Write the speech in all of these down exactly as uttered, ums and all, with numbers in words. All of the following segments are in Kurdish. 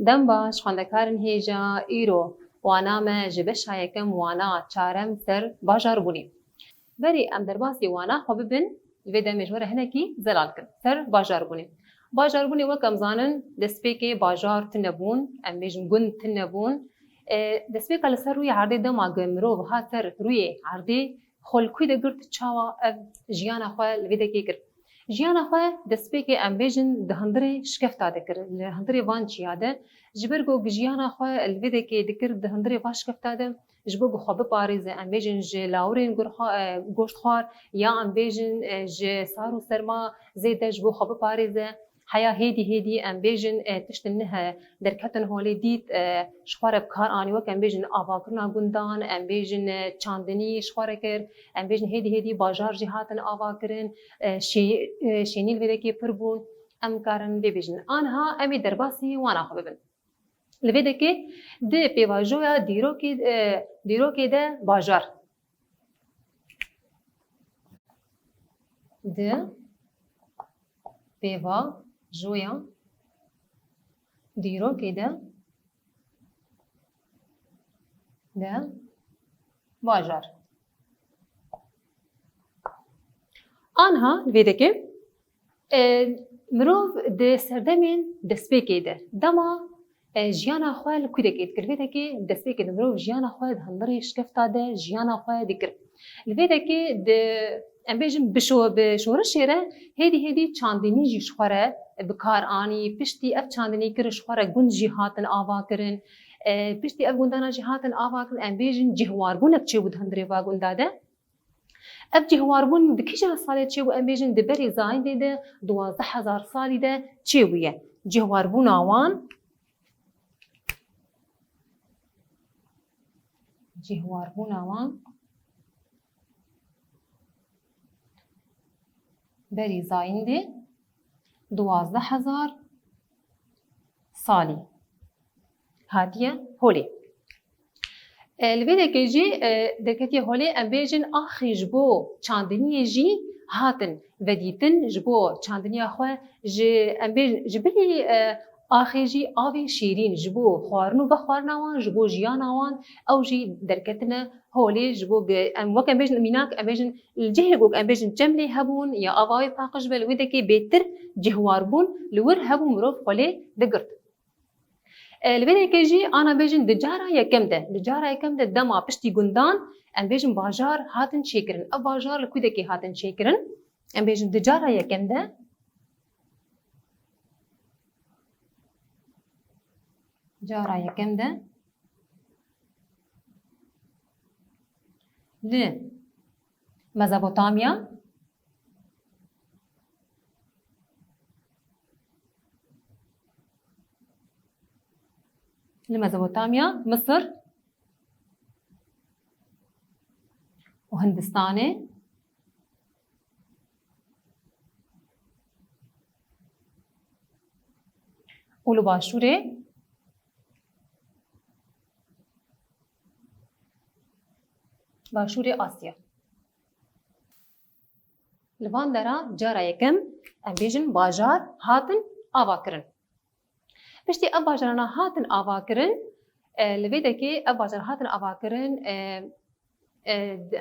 Dem baş, xwendekarên hêja, îro wana me ji beşa yekem wana çarem ser bajarbûnê. Berî em derbasî wana xwe bibin, li vê demê ji we re hinekî zelal kin ser bajarbûnê. Bajarbûnê wek em zanin, destpêkê bajar tune bûn, em bêjin gund tune bûn. E, destpêka li ser rûyê erdê dema ku mirov hat ser rûyê erdê, xwe li kû de girt, çawa ev jiyana xwe li vê dekê kir. Jiyana xwe destpêkê em bêjin di hundirê şikefta de kir, li hundirê van çiya de. Ji ber ku jiyana xwe li vê dekê dikir di hundirê van şikefta de, ji bo ku xwe biparêze, em bêjin ji lawirên gurxwa-, e, goştxwar ya em bêjin, e, ji sar û serma zêde ji bo xwe biparêze. Heya hêdî hêdî em bêjin, e, tiştin nihe derketin holê dît, e, ji xwe re bi kar anî, wek em bêjin avakirina gundan, em bêjin, e, çandinî ji xwe re kir, em bêjin hêdî hêdî bajar jî hatin avakirin, e, şê-, e, şênî li vê dekê pir bûn. Em karin vê bêjin. Anha em ê derbasî wana xwe bibin. Li vê dekê di pêvajoya dîrokê, e, dîrokê de bajar. Di pêvajoya dîrokê de, de bajar. Anha li vê dekê, e, mirov di serdemên destpêkê de, dema, e, jiyana xwe li kû dekê dikir. Vê dekê destpêkê de mirov jiyana xwe di hundirê şikefta de jiyana xwe dikir. Li vê dekê di, em bêjin bi şo-, bi şorişê re hêdî hêdî çandinî jî ji xwe re bi kar anî. Piştî ev çandinî kir ji xwe re gund jî hatin avakirin. E, piştî ev gundana jî hatin avakirin, em bêjin cihwarbûnek çêbû di hundirê va gunda de. Ev cihwarbûn di kîjan salê çêbû? Em bêjin di berî zayîndê de duwazdeh hezar salî de çêbûye. Cihwarbûna wan, cihwarbûna wan berî zayîndê duwazdeh hezar salî hatiye holê. E, li vê dekê jî, e, derketiye holê, em bêjin axê ji bo çandiniyê jî hatin vedîtin, ji bo çandiniya xwe ji, em bêjin, ji bilî, e, axê jî avê şîrîn ji bo xwarin û vexwarina wan, ji bo jiyana wan, ew jî derketine holê, ji bo ge-, em wek em bêjin mînak, em bêjin li cihê ku em bêjin çem lê hebûn ya ava wê paqij be, li wê dekê bêtir cihwar bûn li wir hebû, mirov xwe lê digirt. E, li vê dekê jî ana bêjin di cara yekem de, di cara yekem de dema piştî gundan, em bêjin bajar hatin çêkirin. Ev bajar li kûdekê hatin çêkirin. Em bêjin di cara yekem de, cara yekem de li Mezopotamya, li Mezopotamya, Misir û Hindistanê û li Başûrê, Başûrê Asya. Li van dera cara yekem, em bêjin, bajar hatin avakirin. Piştî ev bajarana hatin avakirin, e, li vê dekê ev bajar hatin avakirin, e, e,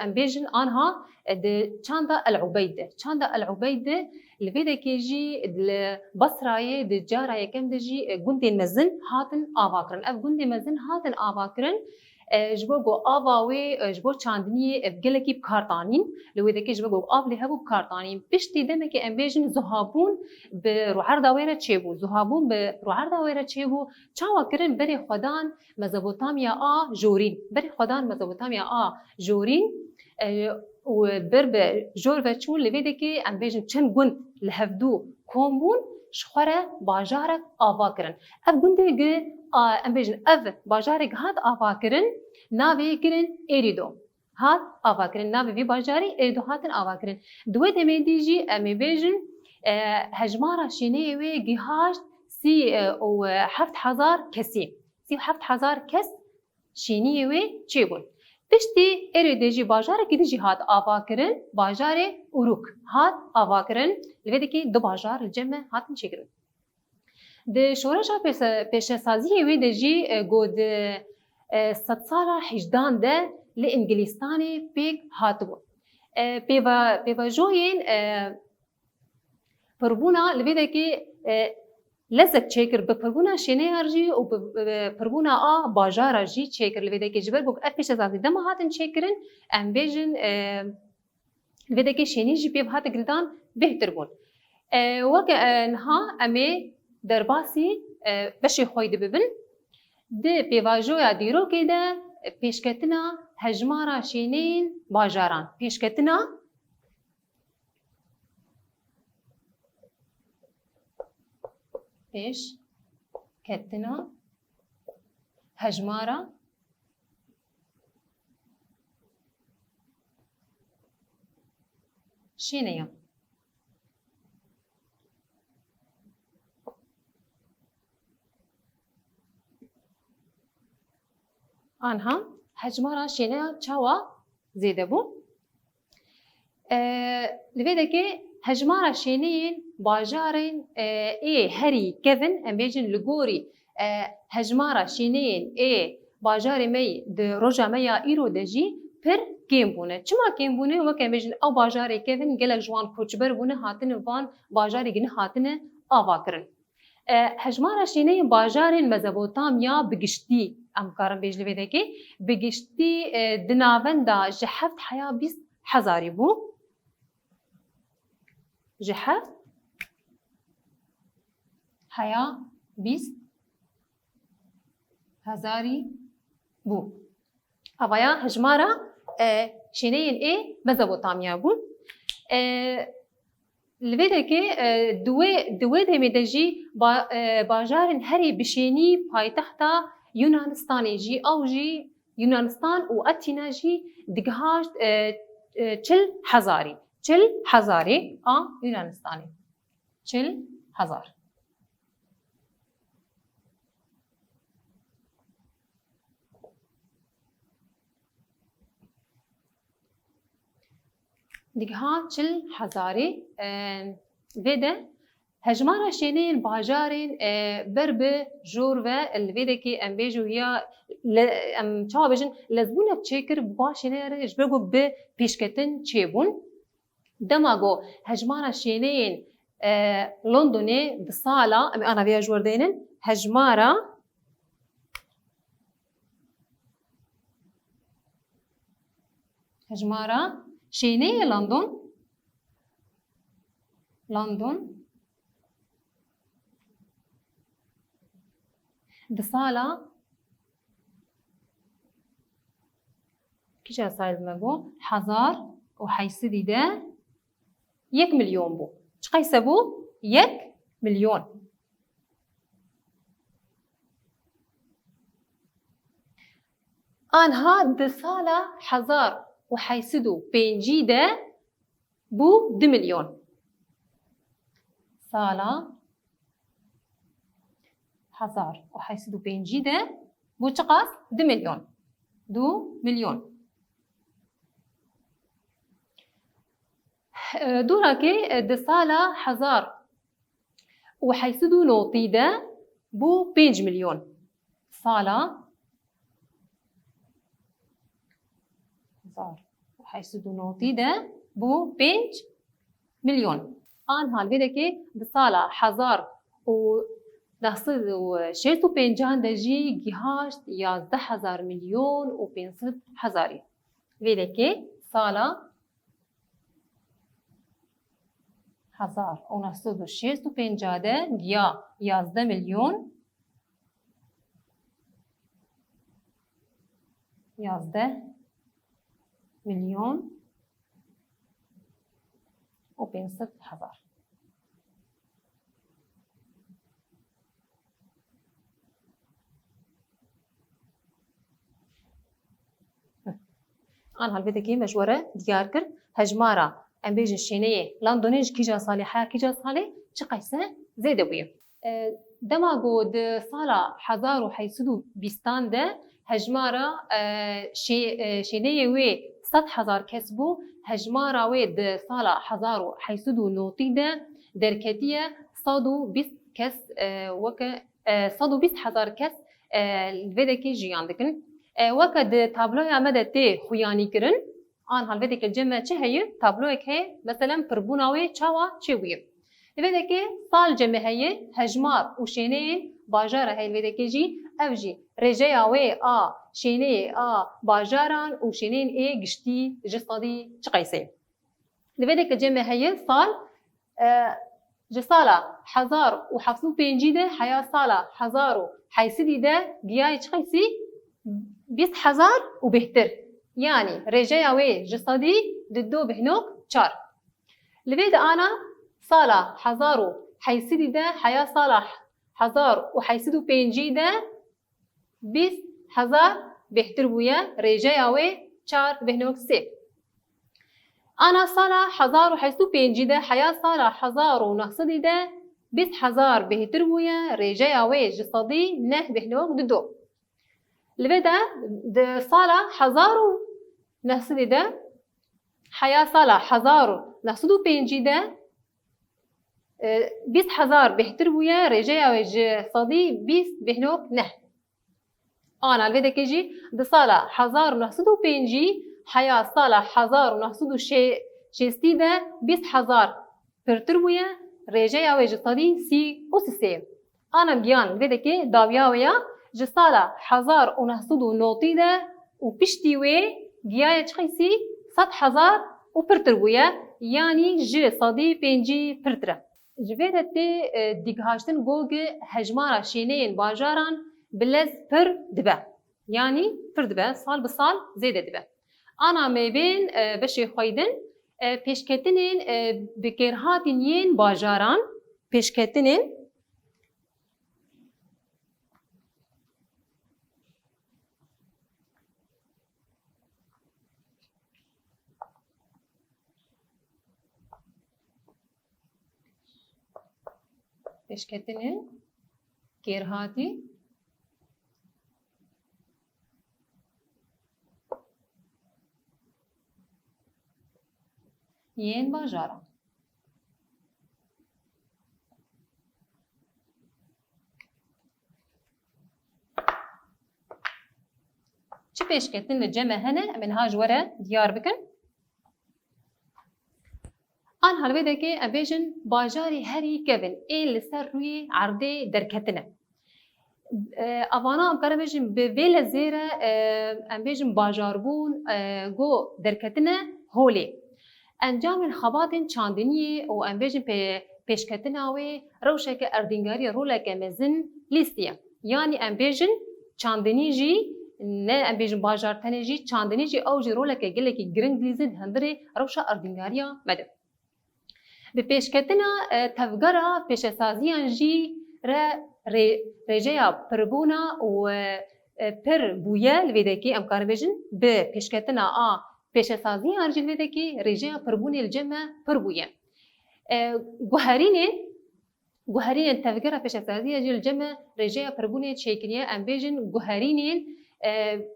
em bêjin anha, e, di çanda El Ubeyd de. Çanda El Ubeyd de li vê dekê jî li Basrayê di cara yekem de jî, e, gundên mezin hatin avakirin. Ev gundên mezin hatin avakirin, e, ji bo ku ava wê, e, ji bo çandiniyê, e, gelekî bi kar tanîn. Li wê dekê ji bo ku av lê hebû bi kar tanîn. Piştî demekê em bêjin zuhabûn bi rûerda wê re çêbû. Zuhabûn bi rûerda wê re çêbû. Çawa kirin? Berê xwe dan Mezopotamya a jorîn. Berê xwe dan Mezopotamya a jorîn, e, û ber bi jor ve çûn, li vê dekê em bêjin çend gund li hevdû kom bûn, ji xwe re bajarek ava kirin. Ev gundê gi, a, em bêjin ev bajarê gi hat ava kirin, navê kirin Êrîdo. Hat ava kirin. Navê vî bajarî Êrîdo hatin ava kirin. Di wê demê dî jî em ê bêjin, e, hejmara şêneyê wê gihaşt sî, e, û heft hezar kesî. Sî û heft hezar kes şêniyê wê çêbûn. Piştî Êrîdê jî bajarekî din jî hat avakirin, bajarê Uruk hat avakirin. Li vê dekê du bajar li cem me hatin çêkirin. Di şoreşa pêse-, pêşesaziyê wê de jî, e, got, e, sedsala hejdan de li Îngilîstanê pêk hatibû. E, pêva-, pêvajoyên, e, pirbûna li vê dekê, e, lezek çêkir bi pirbûna şêneya jî û bi, bi pirbûna a bajara jî çêkir li vê dekê. Ji ber ku ev pêşesazî dema hatin çêkirin, em bêjin, e, Li vê dekê şênî jî pê ve hate girêdan bêhtir bûn. E, weke, e, niha em ê derbasî, e, beşê xwe yî de bibin. Di pêvajoya dîrokê de pêşketina hejmara şêneyên bajaran. Pêşketina, pêşketina hejmara şêneyan. Anha hejmara şêneya çawa zêde bû? E, li vê dekê hejmara şêneyên bajarên, e, ê herî kevin, em bêjin li gorî, e, hejmara şêneyên ê bajarê me yî di roja me ya îro de jî pir kêm bûne. Çima kêm bûne? Weke em bêjin ew bajarê kevin gelek ji wan koçber bûne, hatine van bajarê gine hatine avakirin. E, hejmara şêneyên bajarên Mezopotamya bi giştî, em karin bêjin li vê dekê, bi giştî, e, di navenda ji heft heya bîst hezarî bû. Ji heft heya bîst hezarî bû. Avaya hejmara, e, şêneyên ê Mezopotamya bû. E, Li vê dekê, e, di wê, di wê demê de jî ba-, e, bajarên herî bi şênî paytexta Yunanistanê jî, ew jî Yunanistan û Atîna jî digihaşt, e, e, çil hezarî. Çil hezarî a Yunanistanê. Çil hezar. Digiha çil hezarî, e, vê de hejmara şêneyên bajarên, e, ber bi jor ve li vê dekê em bêjin ya le-, em çawa bêjin, lezbûnek çêkir bi va şêneyê re ji ber ku bi pêşketin çêbûn. Dema ku hejmara şêneyên, e, Londonê di sala, em ê ana vê ya ji we re deynin, hejmara, hejmara şêneyê London, London di sala Kîja salî me got? Hezar û heysedî de yek milyon bû. Çiqayse bû? Yek milyon. Anha di sala hezar û heysedî û pêncî de bû du milyon. Sala hezar û heysedî û pêncî de bû çiqas? Du milyon. Du milyon. E, dûrakê, e, di sala hezar û heysedî û notî de bû pênc milyon. Sala hezar û heysedî û notî de bû pênc milyon. Anha li vê dekê di sala hezar û neh sed û şêst û pêncî de jî gihaşt yazdeh hezar milyon û pênc sed hezarî. Vê dekê sala hezar û neh sed û şêst û pêncî de giya yazdeh milyon, yazdeh milyon û pênc sed hezar. Anha li vê dekê me ji we re diyar kir. Hejmara, em bêjin, şêneyê Londonê ji kîja salê heya kîja salê çiqayse zêde bûye. E, dema ku di sala hezar û heyt sed û bîstan de hejmara, e, şê-, e, şêneyê wê sed hezar kes bû, hejmara wê di sala hezar û heyt sed û notî de derketiye sed û bîst kes, e, weke, e, sed û bîst hezar kes, e, li vê dekê jiyan dikin. E, weke di tabloya me de tê xuyanî kirin, an hal vê dekê li cem me çi heye? Tabloyek heye, meselen pirbûna wê çawa çêbûye. Li vê dekê sal cem me heye, hejmar û şêneyên bajara heye li vê dekê jî, ev jî rêjeya wê a şêneyê a bajaran û şêneyên ê giştî ji sedî çi qeyse ye. Li vê dekê cem me heye sal, e, ji sala hezar û heft sed û pêncî de heya sala hezar û heyt sedî de giyaye çi qeysî? Bîst hezar û bêhtir. Yanî rêjeya wê ji sedî di do bêhnok çar. Li vê de ana sala hezar û heyt sedî de heya sala hezar û heyt sed û pêncî de bîst hezar bêhtir bûye, rêjeya wê çar bêhnok sê. Ana sala hezar û heyt sed û pêncî de heya sala hezar û neh sedî de bîst hezar bêhtir bûye, rêjeya wê ji sedî neh bêhnok dido. Li vê de di sala hezar û neh sedî de heya sala hezar û neh sed û pêncî de, e, bîst hezar bêhtir bûye, rêjeya wê ji sedî bîst bêhnok neh. Ana li vê dekê jî di sala hezar û neh sed û pêncî heya sala hezar û neh sed û şêstî de bîst hezar pirtir bûye, rêjeya wê ji sedî sî û sê ye. Ana giyan li vê dekê dawiya wê ya ji sala hezar û neh sed û notî de û piştî wê giyaye çi qeysî sed hezar û pirtir bûye, yanî ji sedî pêncî pirtir e. Ji vê de tê, e, dîghaştin go gi hejmara şêneyên bajaran bi lez pir dibe. Yanî pir dibe, sal bi sal zêde dibe. Ana me bên, e, beşê xwey din, e, pêşketinên, e, bi kêrhatîn yên bajaran, pêşketinên pêşketinên kêrhatî yên bajaran. Çi pêşketin li cem me hene, em ê niha ji we re diyar bikin. An hal vê dekê em bêjin bajarê herî kevin ên li ser rûyê erdê derketine. E, evana em karin bêjin bi vê lezê re, e, em bêjin bajarbûn, e, go derketine holê. Encamên xebatên çandiniyê û em bêjin pê-, pêşketina wê rewşeke erdîngariya roleke mezin lîstiye. Yanî em bêjin çandinî jî, ne em bêjin bajar tenê jî, çandinî jî ew jî roleke gelekî giring dilîzin hundirê rewşa erdîngariya me de. Bi pêşketina, e, tevgera pêşesaziyan jî re rê-, rêjeya pirbûna û, e, e, pir bûye li vê dekê em karin bêjin, bi pêşketina a pêşesaziyan jî li vê dekê rêjeya pirbûnê li cem me pir bûye. E, guherînên Guherînên tevgera pêşesaziyê jî li cem me rêjeya pirbûnê çêkiriye, em bêjin guherînên, e,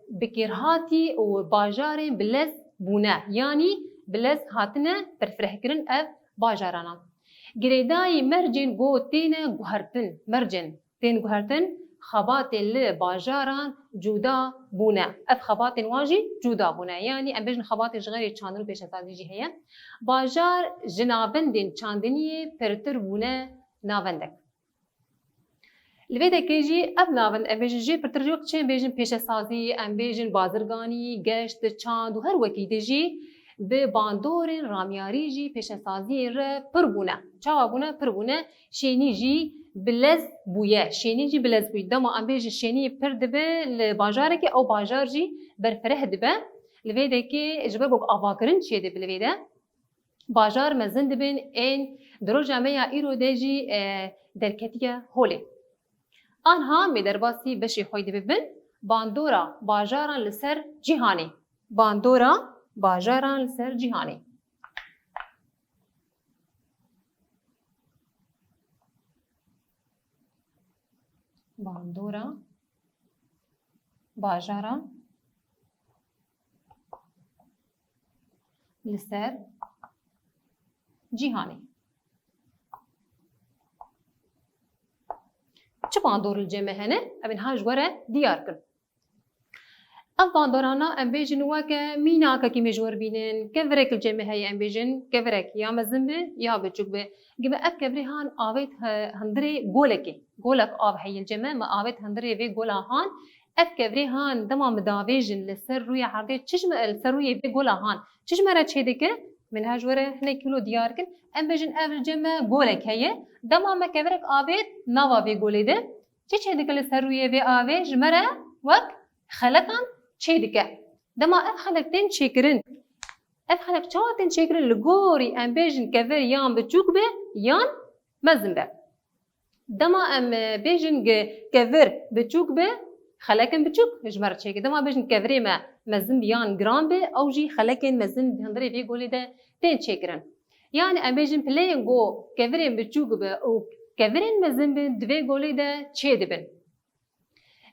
bi kêrhatî û bajarên bi lez bûne, yanî bi lez hatine berfirehkirin ev bajarana. Girêdayî mercên go têne guhertin, mercên tên guhertin, xebatên li bajaran cuda bûne. Ev xebatên wan jî cuda bûne. Yanî em bêjin xebatên ji xêrê çandin û pêşesazî jî heye. Bajar ji navendên çandiniyê pirtir bûne navendek. Li vê dekê jî ev navend em bêjin jê pirtir jî wek çi em bêjin pêşesazî, em bêjin bazirganî, geşt, çand û her wekî di jî bi bandorên ramyarî jî pêşesaziyên re pir bûne. Çawa bûne? Pir bûne. Şênî jî bi lez bûye. Şênî jî bi lez bûye. Dema em bêjin şênî pir dibe li bajarekê, ew bajar jî berfireh dibe. Li vê dekê ji ber ku avakirin çêdibe li vê de, bajar mezin dibin, ên di roja me ya îro de jî, e, derketiye holê. Anha me derbasî beşê xwe dibibin, bandora bajaran li ser cîhanê. Bandora bajaran li ser cîhanê. Bandora bajaran li ser cîhanê. bandor li cem me hene, em ê niha ji we re diyar kin. Ev bandorana em bêjin weke mînakekî me ji we re bînin, kevirek li cem me heye, em bêjin kevirek ya mezin be ya biçûk be. Gima ev kevirê han avêt he-, hundirê golekê. Golek av heye li cem me, me avêt hundirê vê gola han. Ev kevirê han dema min davêjin li ser rûyê erdê, çi ji me, li ser rûyê vê gola han çi ji me re çêdike? Min her ji we re hinek kîlo diyar kin. Em bêjin ev li cem me golek heye. Dema me kevirek avêt nava vê golê de, çi çêdike li ser rûyê vê avê? Ji me re wek xelekan çêdike. Dema ev xelek tên çêkirin, ev xelek çawa tên çêkirin? Li gorî em bêjin kevir yan biçûk be yan mezin be. Dema em, e, bêjin ge-, kevir biçûk be, xelekin biçûk ji me re çêke. Dema bêjin kevirê me mezin be yan giran be, ew jî xelekên mezin di hundirê vê golê de tên çêkirin. Yani em bêjin pileyên ku kevirên biçûk be û kevirên mezin bin di vê golê de çêdibin.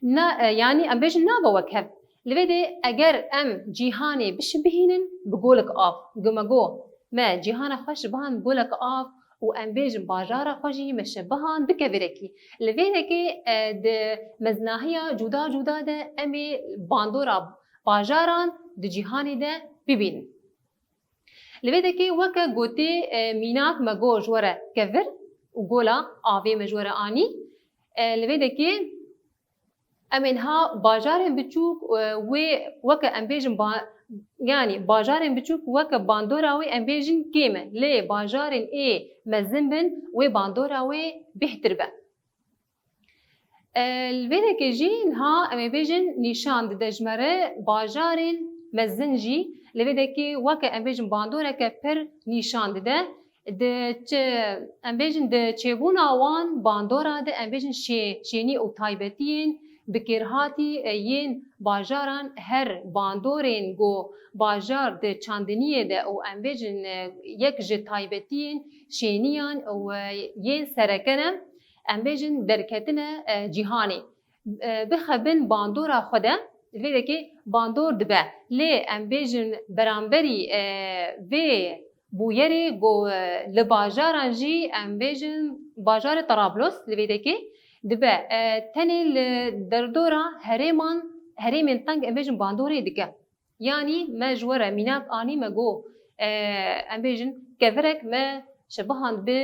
Na, e, yani em bêjin nabe wek hev. Li vê de eger em cîhanê bişibihînin bi golek av, gima go me cîhana xwe şebihan bi golek av û em bêjin bajara xwe jî me şebihan bi kevirekî. Li vê dekê, e, di mezinahiya cuda cuda de em ê bandora bajaran di cîhanê de bibînin. Li vê dekê weke gotê, e, mînak me got ji we re kevir û gola avê me ji we re anî. E, li vê dekê em ê niha bajarên biçûk, e, wê weke em bêjin ba-, yanî bajarên biçûk weke bandora wê em bêjin kêm e. Lê bajarên ê mezin bin wê bandora wê bêhtir be. E, li vê dekê jî niha em ê bêjin nîşan dide ji me re bajarên mezin jî. Li vê dekê weke em bêjin bandoreke pir nîşan dide. Di çi-, em bêjin di çêbûna wan bandora de em bêjin şê-, şênî û taybetiyên bikêrhatî, e, yên bajaran her bandorên ku bajar di çandiniyê de û em bêjin, e, yek ji taybetiyên şêniyan û, e, yên sereke ne. Em bêjin derketine, e, cîhanê. E, bixebin bandora xwe de, li vê dekê bandor dibe. Lê em bêjin beramberî, e, vê bûyerê ku, e, li bajaran jî em bêjin bajarê Tarablos li vê dekê dibe. E, tenê li derdora herêman, herêmên teng em bêjin bandorê dike. Yanî me ji we re mînak anî me got, e, em bêjin kevirek me şebihand bi,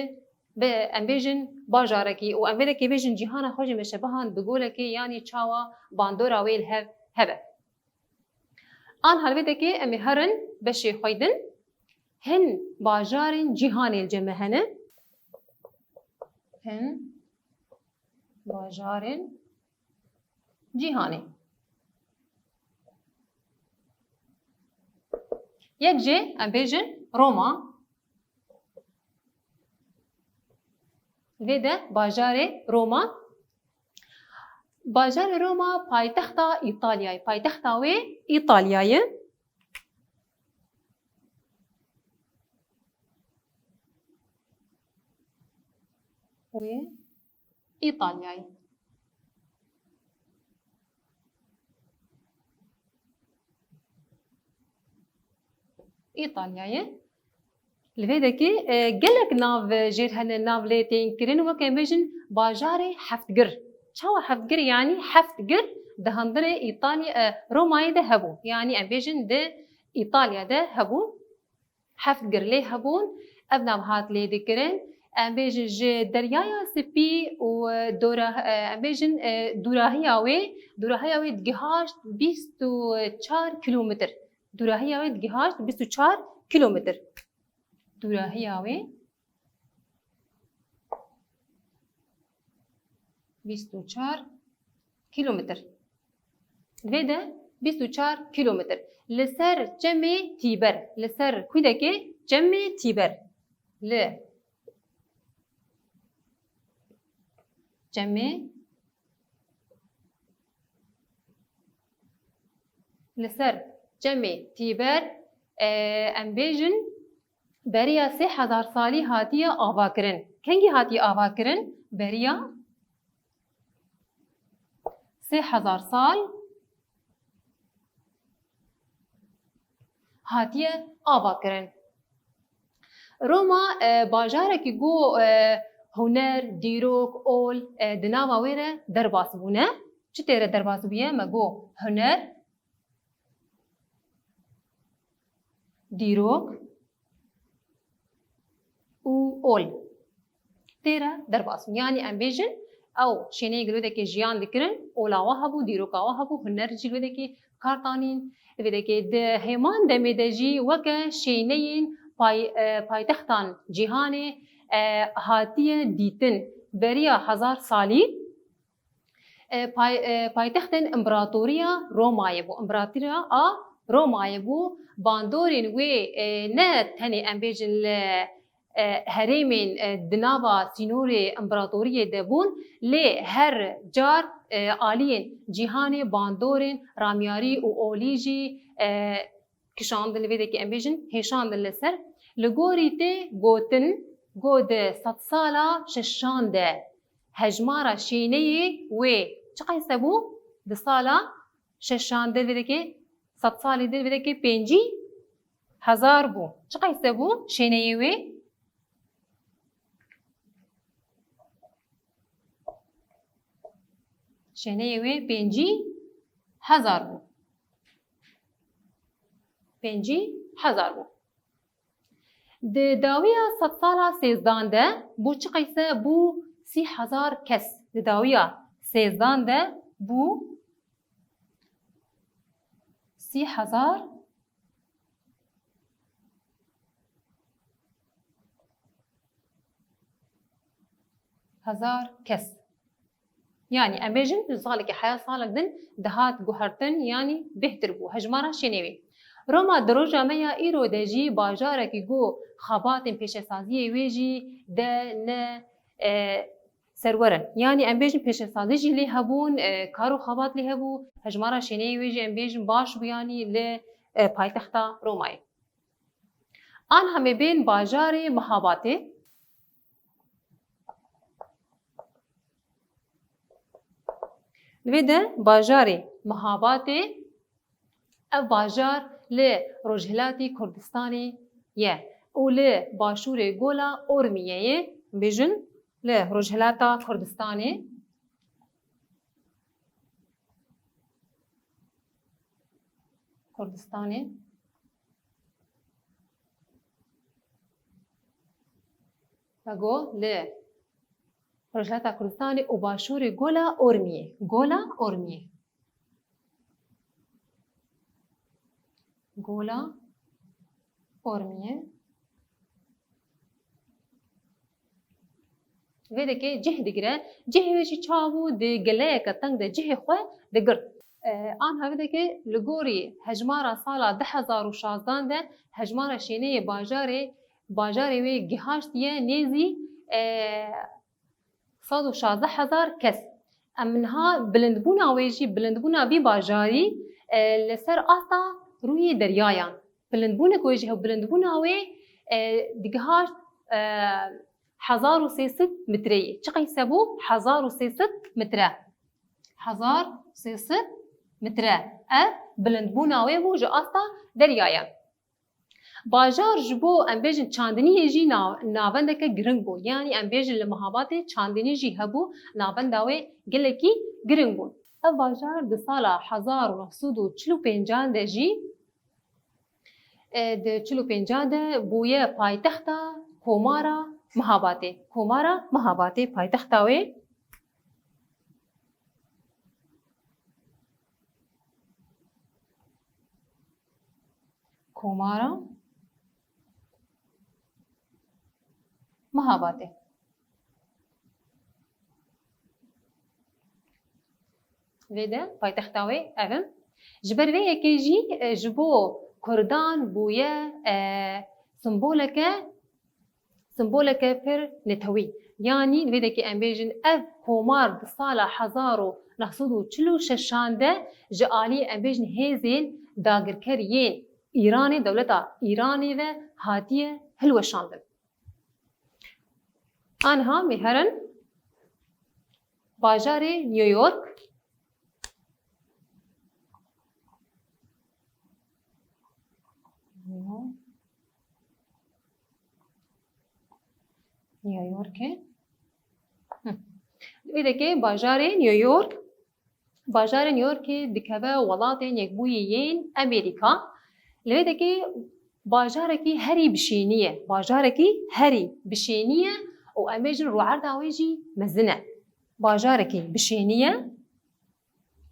bi, em bêjin bajarekî û em vê dekê bêjin cîhana xwe jî me şebihand bi golekê, yanî çawa bandora wê li hev hebe. An hal vê dekê em ê herin beşê xwe din. Hin bajarên cîhanê li cem me hene. Hin bajarên cîhanê. Yek jê em bêjin Roma. Vê de bajarê Roma. Bajarê Roma paytexta Îtalyayê. Paytexta wê Îtalyayê. Wê Îtalyayê. Îtalyayê. Li vê dekê, e, gelek nav jêr hene, nav lê tên kirin, weke em bêjin bajarê heftgir. Çawa heftgir? Yanî heft gir di hundirê Îtalya, e, Romayê de hebû. Yanî em bêjin di Îtalya de hebû. Heft gir lê hebûn, ev nav hat lê dikirin. Em bêjin ji Deryaya Spî û, e, dora, e, em bêjin, e, dûrahiya wê, dûrahiya wê digihaşt bîst û çar kîlometr. Dûrahiya wê digihaşt bîst û çar kîlometr. Dûrahiya wê bîst û çar kîlometr. Vê de bîst û çar kîlometr. Li ser çemê Tîber, li ser kûdekê çemê Tîber. Li çemê, li ser çemê Tîber, e, em bêjin, beriya sê hezar salî hatiye avakirin. Kengî hatiye avakirin? Beriya sê hezar sal hatiye avakirin. Roma, e, bajarekî ku, e, huner, dîrok, ol, e, di nava wê re derbas bûne. Çi tê re derbas bûye? Me got huner, dîrok û ol. Tê re derbas bûn. Yanî em bêjin, ew şêneyê girêdekê jiyan dikirin, ola we hebû, dîroka we hebû, huner jî girêdekê kar tanîn. Vêdekê di hêman demê de jî weke şêneyên pay-, e, paytextan cîhanê, e, hatiye dîtin. Beriya hezar salî, e, pay-, e, paytextên împaratoriya Romayê bû. Împaratoriya a Romayê bû. Bandorên wê, e, ne tenê em bêjin li, e, herêmên, e, di nava sînorê împaratoriyê de bûn, lê her car, e, aliyên cîhanê bandorên ramyarî û olî jî, e, kişandin, li vê dekê em bêjin hêşandin li ser. Li gorî tê gotin, go di sedsala şeşan de hejmara şêneyê wê çi qeyse bû? Di sala şeşan de, vê dekê sed salî de, vê dekê pêncî hezar bû. Çi qeyse bû şêneyê wê? Şêneyê wê pêncî hezar bû. Pêncî hezar bû. Di dawiya sedsala sêzdan de bû çi qeyse? Bû sî hezar kes. Di dawiya sêzdan de bû sî hezar hezar kes. Yanî em bêjin, ji salekî heya salek din dihat guhertin, yanî bêhtir bû hejmara şênê wê. Roma di roja me ya îro de jî bajarekî ku xebatên pêşesaziyê wê jî de ne, e, serwer in. Yanî em bêjin pêşesazî jî lê hebûn, e, kar û xebat lê hebû, hejmara şêneyê wê jî em bêjin baş bû, yanî li, e, paytexta Romayê. Anha me bên bajarê Mihabatê. Li vê de bajarê Mihabatê, ev bajar li rojhilatî Kurdistanê ye û li başûrê Gola Ormiyeyê, bêjin li rojhilata Kurdistanê. Kurdistanê. Me got li Rojhilata Kurdistanê û başûrê Gola Ormiyê. Gola Ormiyê. Gola Ormiyê. Vê dekê cih digire. Cihê wê jî çawa bû? Di geleyeke teng de cihê xwe digirt. E, anha vê dekê li gorî hejmara sala du hezar û şazdan de hejmara şêneyê bajarê, bajarê wê gihaştiye nêzî, e, sed û şazdeh hezar kes. Em niha bilindbûna wê jî, bilindbûna vî bajarî, e, li ser asta rûyê deryayan. Bilindbûnek wê jî hew, bilindbûna wê, e, digihaşt, e, hezar û sê sed metreyê. Çi qeyse bû? Hezar û sê sed metre. Hezar û sê sed metre. Ev bilindbûna wê bû ji asta deryayan. Bajar ji bo, em bêjin, çandiniyê jî na-, navendeke giring bû. Yanî em bêjin li Mihabatê çandinî jî hebû, navenda wê gelekî giring bû. Ev bajar di sala hezar û neh sed û çil û pêncan de jî, e, di çil û pêncan de bûye paytexta Komara Mihabatê. Komara Mihabatê paytexta wê. Komara Mihabatê. Vê de paytexta wê ev in. Ji ber vê yekê jî, e, ji bo Kurdan bûye, e, simboleke, simboleke pir netewî. Yanî, vê dekê em bêjin, ev komar di sala hezar û neh sed û çil û şeşan de ji alî, em bêjin, hêzên dagirker yên Îranê, dewleta Îranê ve hatiye hilweşandin. Anha me herin bajarê New York. New Yorkê. Hı. Li vê dekê bajarê New York, bajarê New Yorkê dikeve welatên yekbûyî yên Amerîka. Li vê dekê bajarekî herî bişênî ye. Bajarekî herî bişênî ye û em bêjin rûerda wê jî mezin e. Bajarekî bişênî ye.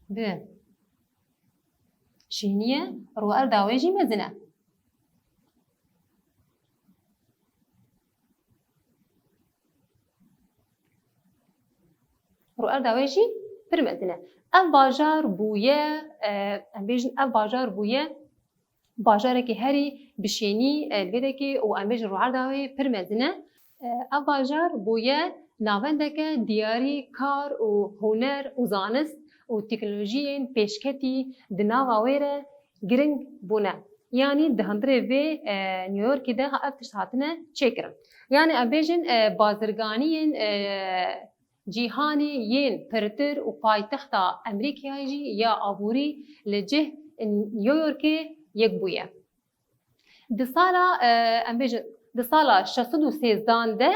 Bi şênî ye, rûerda wê jî mezin e. Rûerda wê jî pir mezin e. Ev bajar bûye, e, em bêjin ev bajar bûye bajarekî herî bişênî, e, li vê dekê û em bêjin rûerda wê pir mezin e. E, ev bajar bûye navendeke diyarî kar û huner û zanist û teknolojiyên pêşketî di nava wê re giring bûne. Yanî di hundirê vê, e, New Yorkê de ha-, ev tişt hatine çêkirin. Yanî em bêjin, e, bazirganiyên, e, cîhanê yên pirtir û paytexta Amerîkayê jî ya aborî li cih New Yorkê yek bûye. Di sala, e, em bêjin, di sala şeş sed û sêzdan de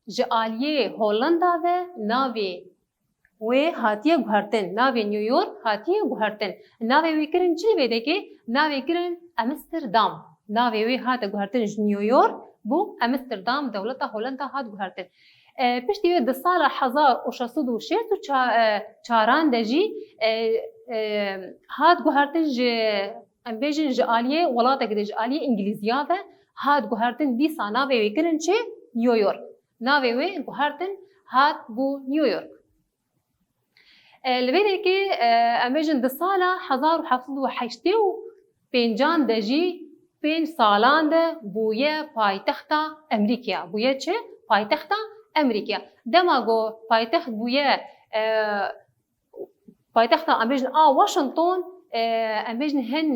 ji aliyê Hollanda ve navê wê hatiye guhertin, navê New York hatiye guhertin. Navê wê kirin çi li vê dekê? Navê kirin Amsterdam. Navê wê hate guhertin ji New York bû Amsterdam, dewleta Hollanda hat guhertin. E, piştî wê di sala hezar û şeş sed û şêst û çaran de jî, e, e, hat guhertin ji, em bêjin, ji aliyê welatekî de, ji aliyê Îngilîziya ve hat guhertin, dîsa navê wê kirin çi? New York. Navê wê guhertin hat bû New York. E, li vê dekê, e, em bêjin di sala hezar û heft sed û heştê û pêncan de jî pênc salan de bûye paytexta Amerîkaya. Bûye çi? Paytexta Amerîkaya. Dema ku paytext bûye, e, paytexta, em bêjin, a Washington, e, em bêjin, hin,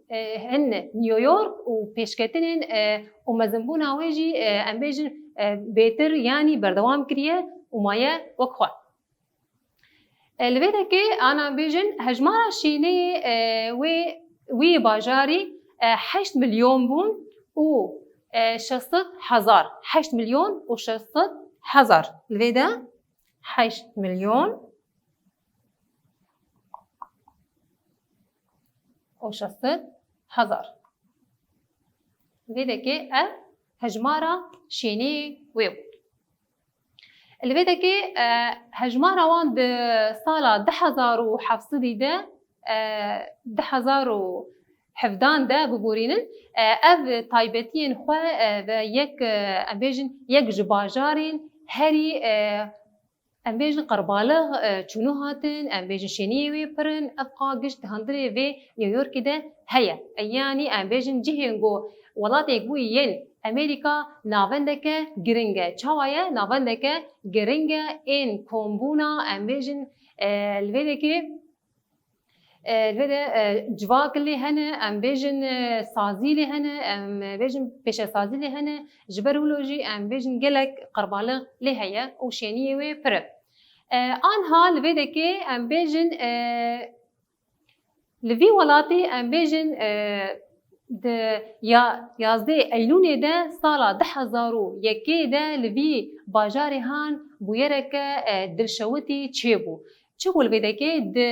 e, hin New York û pêşketinên, e, û mezinbûna wê jî, e, em bêjin, e, bêtir, yanî berdewam kiriye û maye wek xwe. E, li vê dekê, ana bêjin, hejmara şêneyê, e, wê, wî bajarî, e, heşt milyon bûn û, e, şeş sed hezar, heşt milyon û şeş sed hezar. Li vê de heşt milyon û şeş sed hezar. Vê dekê ev hejmara şêneyê wê bû. Li vê dekê, e, hejmara wan di sala du hezar û heft sedî de, e, du hezar û hevdan de biborînin, e, ev taybetiyên xwe, e, ve yek, e, em bêjin, yek ji bajarên herî, e, em bêjin qerbalix, e, çûnû hatin, em bêjin şêniyê wê pir in, ev qa giş di hundirê vê New Yorkê de heye. E, yanî em bêjin cihên ku welatê yekbûyî yên Amerîka navendeke giring e. Çawa ye? Navendeke giring e ên kombûna, em bêjin, e, li vê dekê, e, li vê de, e, civak lê hene, em bêjin, e, sazî lê hene, em bêjin pêşesazî lê hene. Ji ber wilo jî em bêjin gelek qerbalix lê heye û şêniyê wê pir e. E, anha li vê dekê em bêjin, e, li vî welatî em bêjin, e, di ya-, yazdeh Eylûnê de sala du hezar û yekê de li vî bajarê han bûyereke, e, dilşewitî çêbû. Çi bû li vê dekê? Di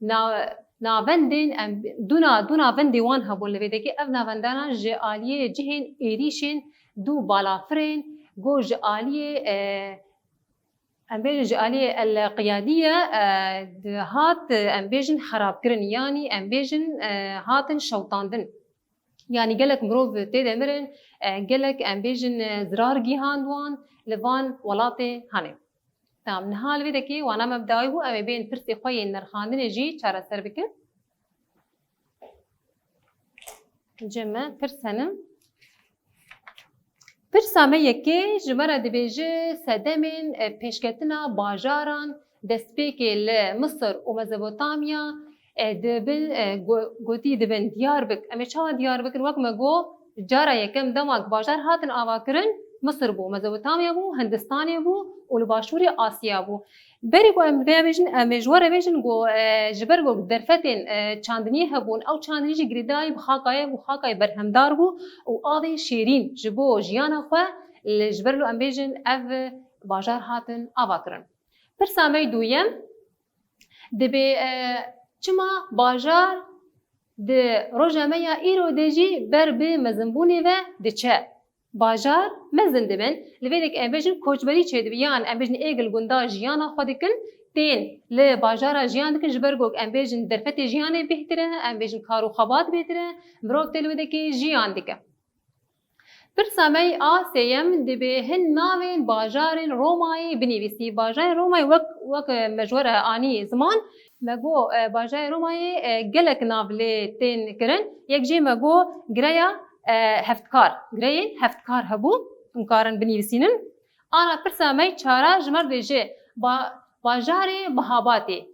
na-, navendên em, du na-, du navendê wan hebûn li vê dekê. Ev navendana ji aliyê cihên êrîşên du balafirên ku ji aliyê, e, em bêjin ji aliyê El Qiyadiye, e, dihat, e, em bêjin xerabkirin, yanî em bêjin, e, hatin şewtandin. Yanî gelek mirov tê de mirin, e, gelek em bêjin, e, zirar gihand wan li van welatê hanê. Tamam, niha li vê dekê wana me bi dawî bû, em ê bên pirsê xwe yên nirxandinê jî çareser bikin. Cem me pirs hene. Pirsa me yekê ji me re dibêje sedemên, e, pêşketina bajaran destpêkê li Misir û Mezopotamya, e, dibin, e, go-, gotî dibin Diyarbek. Em ê çawa Diyarbekir? Wek me got, cara yekem dema ku bajar hatin avakirin, Misir bû, Mezopotamya bû, Hindistanê bû û li başûrê Asya bû. Berî ku em vê bêjin, em ê ji we re bêjin ku, e, ji ber ku derfetên, e, çandiniyê hebûn, ew çandinî jî girêdayî bi xakayê bû, xakayê berhemdar bû û avên şêrîn ji bo jiyana xwe, li, ji ber lo em bêjin ev, bajar hatin ava kirin. Pirsa me duyem, dibê, e, çima bajar di roja me ya îro de jî ber bi mezinbûnê ve diçe? Bajar mezin dibin, li vê de em bêjin koçberî çêdibe, yan em bêjin êgil gunda jiyana xwe dikin, tên li bajara jiyan dikin, ji ber ku em bêjin derfetê jiyanê bêhtir e, em bêjin kar û xebat bêhtir e, mirov tê li wê dekê jiyan dike. Pirsa me a sêyem, dibê hin navên bajarên Romayê binivîsî. Bajarên Romayê wek, wek me ji we re anî ziman, me got, e, bajarê Romayê, e, gelek nav lê tên kirin. Yek jê me got gireya, e, heftkar. Gireyên heftkar hebû, hûn karin binivîsînin. Ana pirsa me çara ji me re dibêje, ba-, bajarê Mihabatê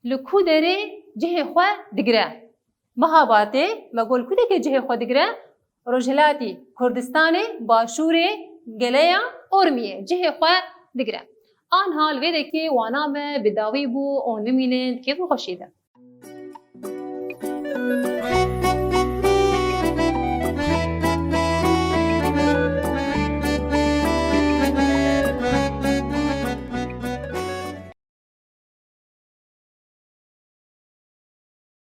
li ku derê cihê xwe digire? Mihabatê, me got li ku derê cihê xwe digire? Rojhilatî Kurdistanê, başûrê geleya Ormiyê cihê xwe digire. Anha li vê dekê wana me bi dawî bû û nimînin kêf û xweşî de.